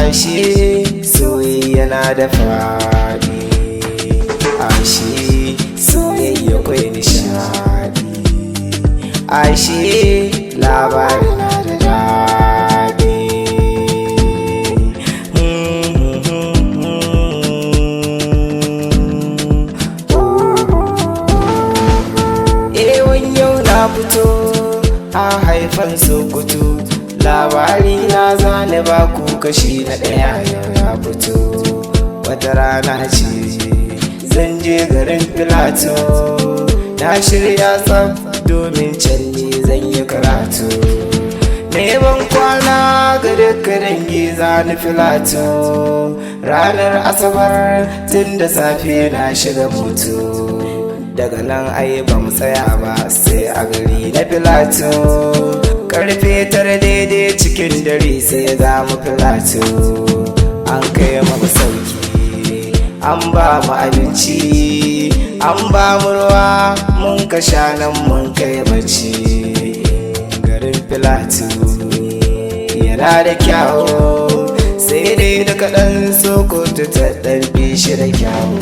Ashe soyayya na da faɗi, ashe soyayya kwai nishaɗi, ashe labari na da daɗi. Ewan yau na fito a haifan Sokoto, labari na zane ba ku kashi na ɗaya yau ya fito. Wata rana ce zan je garin Filato, na shirya tsaf domin can ne zan yi karatu. Neman kwana ga duka dangi zani Filato. Ranar Asabar tun da safe na shiga moto, daga nan ai ba mu tsaya ba sai a gari na Filato. Karfe 9 daidai cikin dare sai za mu Filato. An kai mu sauki, an ba mu abinci, an ba mu ruwa, mun ka sha, nan mun kai bacci. Garin Filato yana da kyawu, sai dai da kaɗan Sokoto ta ɗan shi da kyawu.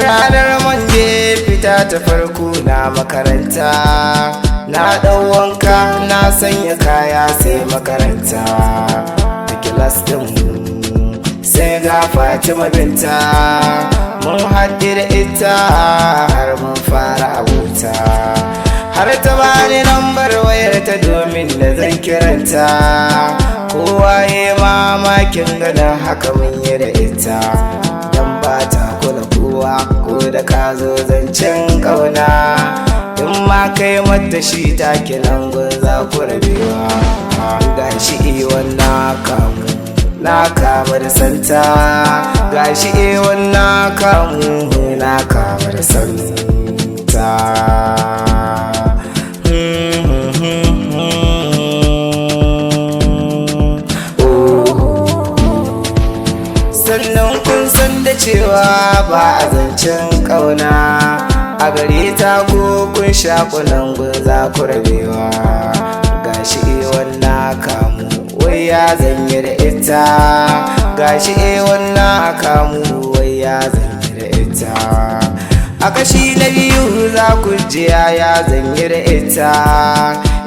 Ranar Monday fita ta farko na makaranta, na ɗau wanka, na sanya kaya, sai makaranta. A class ɗin sai ga Fatima Binta, mun haɗu da ita har mun fara abota, har ta bani lambar wayar ta domin da zan kiranta. Kowa ya mamakin ganin haka mun yi da ita, dan ba ta kula kowa ko da ka zo zancen ƙauna. In ma kai mata shi take nan gun za ku rabewa. Gashi iwan na kamu, na kamu da santa. Gashi iwan na kamu, na kamu da santa. Oh. Sannan kun san da cewa ba a zancen ƙauna a gare ta, ko kun sha kunan gun za ku rabewa. Gashi ewan na kamu, wai ya zanyi da ita? Gashi ewan na kamu, wai ya zanyi da ita? A kashi na biyu za ku ji ya zanyi da ita,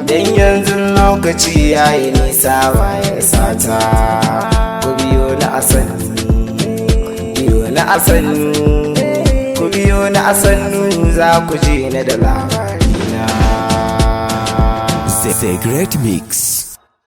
don yanzu lokaci ya yi nisa ba ya sata. Ku biyo na asannu, biyo na asannu, ku biyo na asannu, za ku ji na da labarina. The Great Mix.